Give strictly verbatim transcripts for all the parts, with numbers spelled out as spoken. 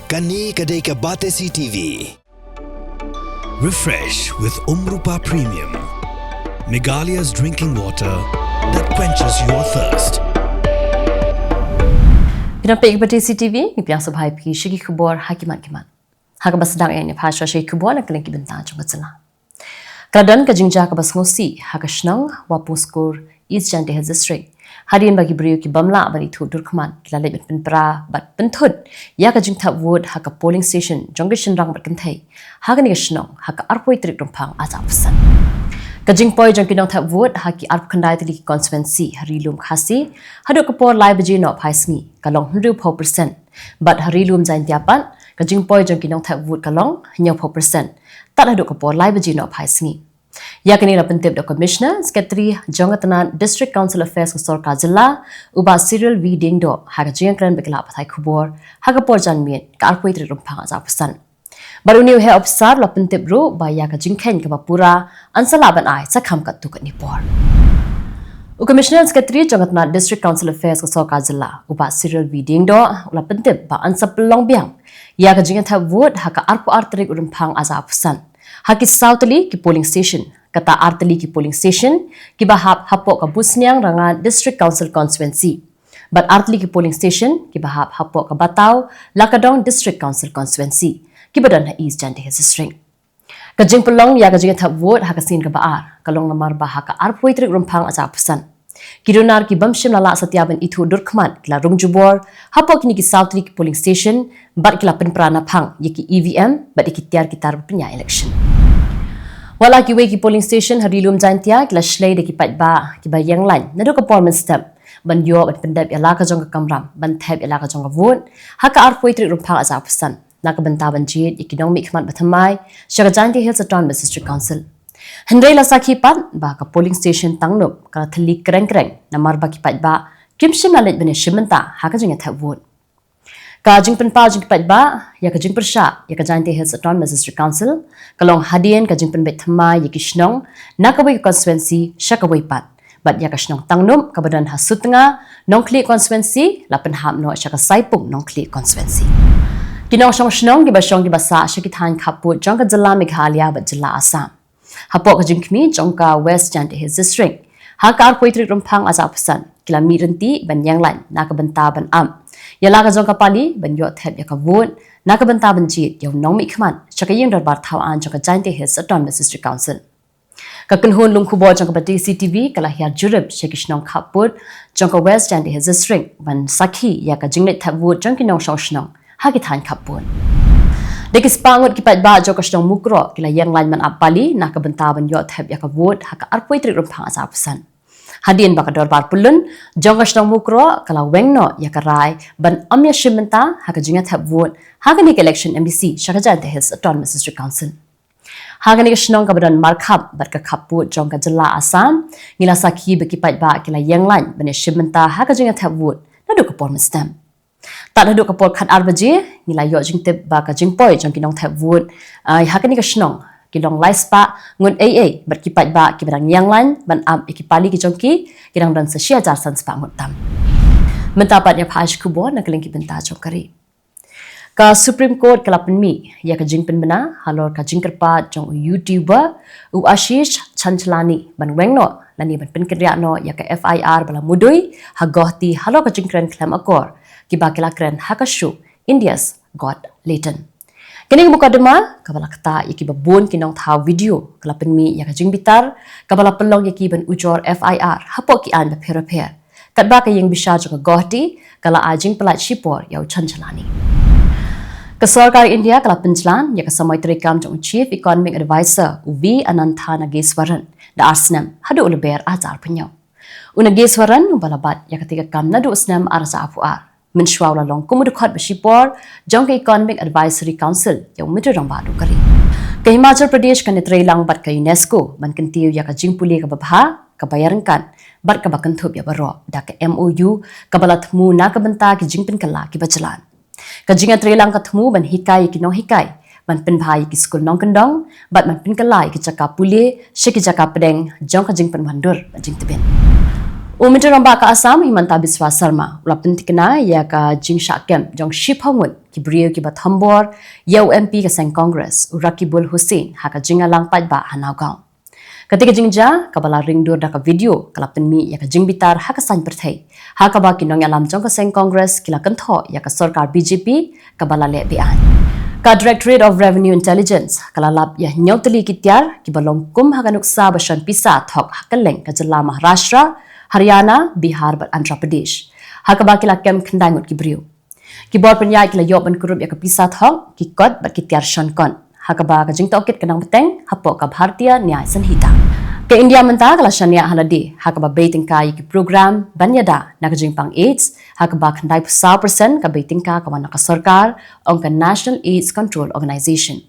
Kane ka dei ka Batesi T V. Refresh with Umrupa Premium, Meghalaya's drinking water that quenches your thirst. Phi nang peit ïa ka Batesi T V, ngi pdiang sngewbha ïa phi sha ki khubor ha ki mat ki mat. Ha kaba sdang ïa ngi, peit shuwa sha ki khubor na ka liang ki bynta jong ka jylla. Ka la don ka jingjia kaba sngewsih ha ka shnong Wapongskur, East Jaintia Hills District, hadien ba ki briew ki bym lah ban ithuh dur khmat ki la leit ban pynpra bad pynthut ïa ka jingthep vote ha ka polling station jong ki shynrang bad kynthei ha kane ka shnong ha ka arphew tarik Rymphang arhajar arphew san. Ka jingpoi jong ki nongthep vote ha ki arphew khyndai tylli ki constituency ha Ri Lum Khasi haduh ka por lai baje noh phai sngi ka long hynriewphew percent, bad ha Ri Lum Jaintia pat ka jingpoi jong ki nongthep vote ka long hynñiewphew percent tad haduh ka por lai baje noh phai sngi. Ïa kane la pyntip da u Commissioner Secretary jong ka tnad District Council Affairs ka sorkar jylla, u Bah Cyril V Diengdoh, ha ka jingïakren bad ki lad pathai khubor ha ka por janmiet ka arphew tarik Rymphang arhajar arphew san. Bad une u heh ophisar u la pyntip ruh ba ïa ka jingkheiñ kaba pura yn sa lah ban ai sa kham katto katne por. U Commissioner Secretary jong ka tnad District Council Affairs ka sorkar jylla, u Bah Cyril V Diengdoh, u la pyntip ba yn sa pynlong biang ïa ka jingïathep vote ha ka arphew ar tarik u Rymphang arhajar arphew san ha ki saw tylli ki polling station, kata ar tylli ki polling station kiba hap hapoh ka Buhsniang Ranga District Council Constituency, bad ar tylli ki polling station kiba hap hapoh ka Bataw Lakadong District Council Constituency, kiba don ha East Jaintia Hills District. Ka jingpynlong ïa ka jingïathep vote ha ka sngi kaba ar ka long namar ba ha ka arphew tarik Rymphang arhajar arphew san, ki runar ki bym shym la lah satia ban ithuh dur khmat ki la rung jubor hapoh kine ki saw tylli ki polling station bad ki la pynpra naphang ïa ki E V M bad ïa ki tiar ki tar ba pynïaid election. Wat la kiwei ki polling station ha Ri Lum Jaintia ki la shlei da ki paidbah kiba ïeng lain naduh ka por mynstep ban ïoh ban pyndep ïa la ka jong ka kamram ban thep ïa la ka jong ka vote ha ka arphew tarik Rymphang arhajar arphew san, na ka bynta ban jied ïa ki nongmihkhmat bathymmai sha ka Jaintia Hills Autonomous District Council. Hynrei la sakhi pat ba ka polling station Tangnop ka la thylli kreng kreng namar ba ki paidbah kim shym la leit ban ïashim bynta ha ka jingïathep vote. Ka jingpynpaw jong ki paidbah ïa ka jingpyrshah ïa ka Jaintia Hills Autonomous District Council ka long hadien ka jingpynbeit thymmai ïa ki shnong na kawei ka constituency sha kawei pat, bad ïa ka shnong Tangnop kaba don ha Sutnga Nongkhlieh constituency la pynhap noh sha ka Saipung Nongkhlieh constituency. Ki nongshong shnong kiba shong kiba sah sha ki thaiñ khappud jong ka jylla Meghalaya bad jylla Assam, hapoh ka jingkhmih jong ka West Jaintia Hills District, ha ka arphew tarik Rymphang arhajar arphew san ki la mih ryntih ban ïeng lain na ka bynta ban ap ïa la ka jong ka pali ban ïoh thep ïa ka vote na ka bynta ban jied ïa u nongmihkhmat sha ka ïing dorbar thaw aiñ jong ka Jaintia Hills Autonomous District Council. Ka kynhun lum khubor jong ka Batesi T V ka la hiar jurip sha ki shnong khappud jong ka West Jaintia Hills District ban sakhi ïa ka jingleit thep vote jong ki nongshong shnong ha ki thaiñ khappud. Da ki spah ngut ki paidbah jong ka shnong Mukroh ki la ïeng lain ban ap pali na ka bynta ban ïoh thep ïa ka vote ha ka arphew tarik Rymphang arhajar arphew san. Hadien ba ka dorbar pyllun jong ka shnong Mukroh ka la weng noh ïa ka rai ban ym ïashim bynta ha ka jingïathep vote ha kane ka election M D C sha ka Jaintia Hills Autonomous District Council. Ha kane ka shnong kaba don markhap bad ka khappud jong ka jylla Assam, ngi la sakhi ba ki paidbah ki la ïeng lain ban ïashim bynta ha ka jingïathep vote naduh ka por mynstep. Tad haduh ka por khatar baje ngi la ïoh jingtip ba ka jingpoi jong ki nongthep vote, ah, ha kane ka shnong ki long lai spah ngut ei ei, bad ki paidbah kiba dang ïeng lain ban ap ïa ki pali ki jong ki ki dang don sa shi hajar san spah ngut tam. Mynta pat ïa phi sha ki khubor na ka liang ki bynta jong ka ri. Ka Supreme Court ka la pynmih ïa ka jingpynbna halor ka jingkyrpad jong u YouTuber u Ashish Chanchlani ban weng noh lane ban pynkynriah noh ïa ka F I R ba la mudui ha Guwahati halor ka jingkren khlem akor kiba ki la kren ha ka show India's Got Talent. Kane ka mukotduma kaba la ktah ïa kiba bun ki nongthaw video ka la pynmih ïa ka jingbitar kaba la pynlong ïa ki ban ujor F I R hapoh ki aiñ bapher bapher, katba ka ïing bishar jong ka Guwahati ka la ai jingpyllait shipor ïa u Chanchlani. Ka sorkar India ka la pynjlan ïa ka samoi treikam jong u Chief Economic Advisor u V Anantha Nageswaran da ar snem haduh u Lber arhajar arphew hynñiew. U Nageswaran uba la bat ïa katei ka kam naduh u snem arhajar arphew ar, mynshuwa u la long kum u dkhot ba shipor jong ka Economic Advisory Council ïa u Myntri Rangbah duh ka ri. Ka Himachal Pradesh kan ïatreilang bad ka UNESCO ban kyntiew ïa ka jingpule kaba bha, kaba ïaryngkat bad kaba kynthup ïa baroh da ka M O U kaba la thmu na ka bynta ki jingpynkylla kiba jlan. Ka jingïatreilang ka thmu ban hikai ïa ki nonghikai, ban pynbha ïa ki skul nongkyndong bad ban pynkylla ïa ki jaka pule sha ki jaka pdeng jong ka jingpynwandur bad jingtbit. U Myntri Rangbah ka Assam, Himanta Biswa Sarma, u la pynthikna ïa ka jingshah kem jong shiphew ngut ki briew kiba thombor ïa u M P ka seng Congress, u Rakibul Hussain, ha ka jingïalang paidbah ha Nagaon. Kata ka jingjia, kaba la ring dur da ka video, ka la pynmih ïa ka jingbitar ha ka saiñ pyrthei, ha kaba ki nongïalam jong ka seng Congress ki la kynthoh ïa ka sorkar B J P kaba la leh be-aiñ. Ka Directorate of Revenue Intelligence ka la lap ïa hynñiew tylli ki tiar kiba long kum ha ka nuksa ba shon pisa thok ha kylleng ka jylla Maharashtra, Haryana, Bihar bad Andhra Pradesh, ha kaba ki la kem khyndai ngut ki briew. Ki bor pynïaid ki la ïoh ban kurup ïa ka pisa thok, ki kot bad ki tiar shon kot, ha kaba ka jingtohkit ka nang bteng hapoh ka Bharatiya Nyay Sanhita. Ka India mynta ka la shaniah ha lade ha kaba bei tyngka ïa ki program ban ïada na ka jingpang AIDS, ha kaba khyndai phew saw percent ka bei tyngka ka wan na ka sorkar, ong ka National AIDS Control Organization.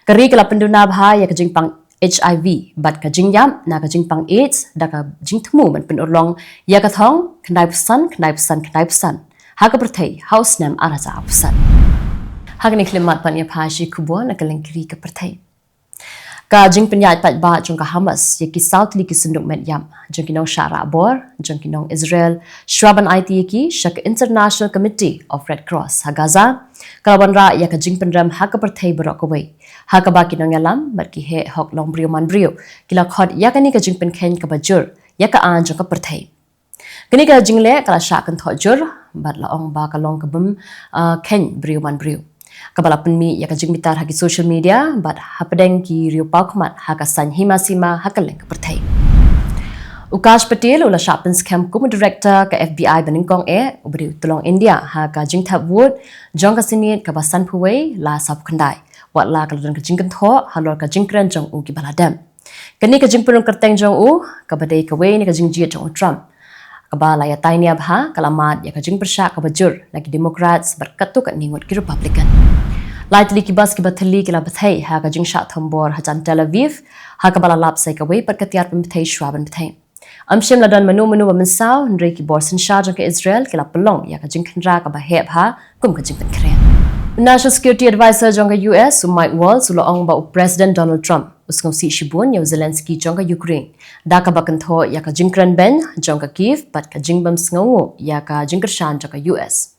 Ka ri ka la pynduna bha ïa ka jingpang H I V bad ka jingïap na ka jingpang AIDS da ka jingthmu ban pynurlong ïa ka thong khyndai phew san, khyndai phew san, khyndai phew san ha ka pyrthei ha u snem ar hajar arphew san. Ha kane ka khyllipmat, pan ïa pha shi khubor na ka lyngkri ka pyrthei. Ka jingpynïaid paidbah jong ka Hamas ïa ki saw tylli ki synduk met ïap jong ki nongshah rah bor jong ki nong Israel, shuwa ban aiti ïa ki sha ka International Committee of Red Cross ha Gaza, ka la wanrah ïa ka jingpynrem ha ka pyrthei baroh kawei, ha kaba ki nongïalam bad ki heh hok longbriew manbriew ki la khot ïa kane ka jingpynkheiñ kaba jur ïa ka aiñ jong ka pyrthei. Kane ka jingleh ka la shah kynthoh jur bad la ong ba ka long ka bym, ah, kheiñ briew manbriew, kaba la pynmih ïa ka jingbitar ha ki social media bad hapdeng ki riewpawkhmat ha ka saiñ hima sima ha kylleng ka pyrthei. U Kash Patel u la shah pynskhem kum u director ka F B I banyngkong eh, uba dei u tylong India ha ka jingthep vote jong ka Senate kaba sanphew wei la sawphew khyndai, wat la ka la don ka jingkynthoh halor ka jingkren jong u kiba la dem. Kane ka jingpynrung kyrteng jong u, kaba dei kawei na ka jingjied jong u Trump, kaba la ïatai nia bha, ka la mad ïa ka jingpyrshah kaba jur na ki Democrats bad katto katne ngut ki Republican. Lai tylli ki bus kiba thylli ki la bthei ha ka jingshah thombor hajan Tel Aviv, ha kaba la lap sa ïa kawei pat ka tiar pynbthei shuwa ban bthei. Ym shym la don mano mano ba mynsaw, hynrei ki bor synshar jong ka Israel ki la pynlong ïa ka jingkhynra kaba heh bha kum ka jingpynkhreh. National Security Advisor jong ka U S, u Mike Waltz, u la ong ba u President Donald Trump u sngewsih shibun ïa u Zelensky jong ka Ukraine da kaba kynthoh ïa ka jingkren beiñ jong ka Kyiv bad ka jingbym sngewnguh ïa ka jingkyrshan jong ka U S.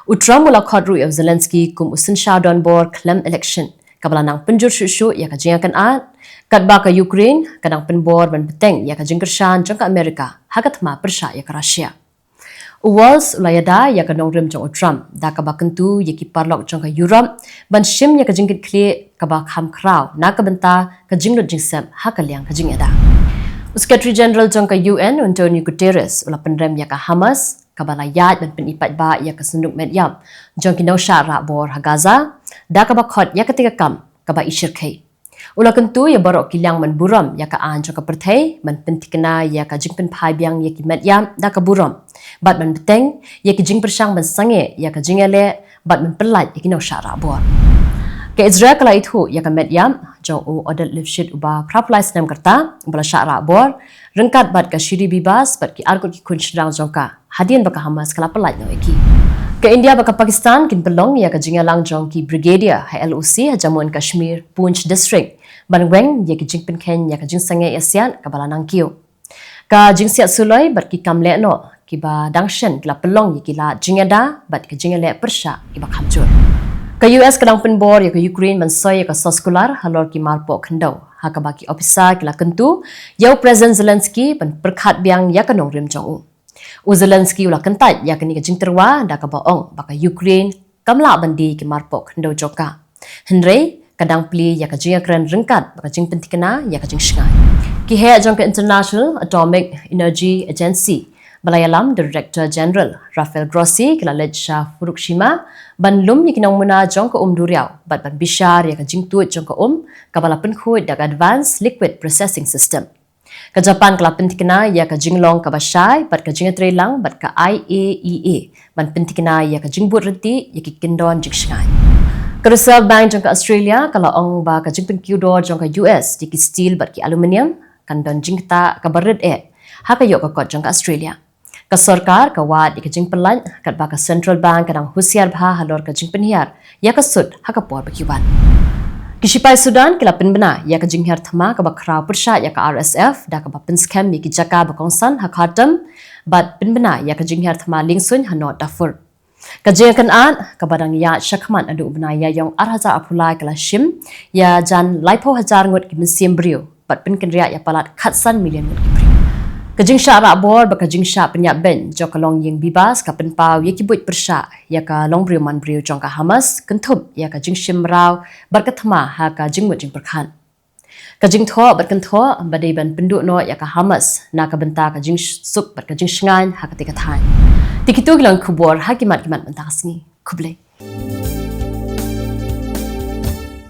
U Trump u la khot ruh ïa u Zelensky kum u synshar donbor khlem election, kaba la nang pynjur shuh shuh ïa ka jingïakynad, katba ka Ukraine ka dang pynbor ban bteng ïa ka jingkyrshan jong ka Amerika ha ka thma pyrshah ïa ka Russia. U Waltz u la ïada ïa ka nongrim jong u Trump da kaba kyntu ïa ki paralok jong ka Europe ban shim ïa ka jingkitkhlieh kaba kham khraw na ka bynta ka jinglut jingsep ha ka liang ka jingïada. U Secretary General jong ka U N, u Antonio Guterres, u la pynrem ïa ka Hamas kaba la ïaid ban pyni paidbah ïa ka synduk met ïap jong ki nongshah rah bor ha Gaza da kaba khot ïa kata ka kam kaba i shyrkhei. U la kyntu ïa baroh ki liang ban burom ïa ka aiñ jong ka pyrthei, ban pynthikna ïa ka jingpynphai biang ïa ki met ïap da ka burom, bad ban bteng ïa ki jingpyrshang ban sangeh ïa ka jingïaleh bad ban pyllait ïa ki nongshah rah bor. Ka Israel ka la ithuh ïa ka met ïap jong u Oded Lifshitz, uba phra phew lai snem ka rta, uba la shah rah bor ryngkat bad ka Shiri Bibas bad ki arngut ki khun shynrang jong ka, hadien ba ka Hamas ka la pyllait noh ïa ki. Ka India bad ka Pakistan kin pynlong ïa ka jingïalang jong ki brigadier ha L O C ha Jammu and Kashmir, Poonch District, ban weng ïa ki jingpynkheiñ ïa ka jingsangeh ïasiat kaba la nang kiew. Ka jingsiat suloi bad ki kam lehnoh kiba dang shen ki la pynlong ïa ki lad jingïada bad ka jingïaleh pyrshah kiba kham jur. Ka U S ka dang pynbor ïa ka Ukraine ban soi ïa ka soskular halor ki marpoh khyndew, ha kaba ki ophisar ki la kyntu ïa u President Zelensky ban pyrkhat biang ïa ka nongrim jong u. U Zelensky u la kyntait ïa kane ka jingtyrwa da kaba ong ba ka Ukraine kam lah ban die ki marpoh khyndew jong ka, hynrei ka dang plie ïa ka jingïakren ryngkat bad ka jingpynthikna ïa ka jingshngaiñ. Ki heh jong ka International Atomic Energy Agency, ba la ïalam da u Director General Rafael Grossi, ki la leit sha Fukushima ban lum ïa ki nongmuna jong ka um duriaw bad ban bishar ïa ka jingtuid jong ka um, kaba la pynkhuid da ka Advanced Liquid Processing System. Ka Japan ka la pynthikna ïa ka jinglong kaba shai bad ka jingïatreilang bad ka I A E A ban pynthikna ïa ka jingbud ryntih ïa ki kyndon jingshngaiñ. Ka Reserve Bank jong ka Australia ka la ong ba ka jingpynkiew dor jong ka U S ïa ki steel bad ki aluminium kan don jingktah kaba rit eh ha ka ïoh ka kot jong ka Australia. Ka sorkar ka wad ïa ka jingpyllait, katba ka Central Bank ka dang husiar bha halor ka jingpynhiar ïa ka sut ha ka por ba ki wan. Ki shipai Sudan ki la pynbna ïa ka jinghiar thma kaba khraw pyrshah ïa ka R S F da kaba pynskhem ïa ki jaka ba kongsan ha Khartoum, bad pynbna ïa ka jinghiar thma liengsuiñ ha North Darfur. Ka jingïakynad kaba dang ïaid shakhmat naduh u bnai Ïaiong ar hajar arphew lai ka la shim ïa jan laiphew hajar ngut ki mynsiem briew bad pynkynriah ïa palat khatsan million ngut ki briew. Ka jingshah rah bor bad ka jingshah pynïap beiñ jong ka longïing Bibas ka pynpaw ïa ki buit pyrshah ïa ka longbriew manbriew jong ka Hamas, kynthup ïa ka jingshim mraw bad ka thma ha ka jingmut jingpyrkhat. Ka jingthoh bad kynthoh ba dei ban pynduh noh ïa ka Hamas na ka bynta ka jingsuk bad ka jingshngaiñ ha katei ka thaiñ. Te kito ki long ki khubor ha ki mat ki mat mynta ka sngi. Khublei.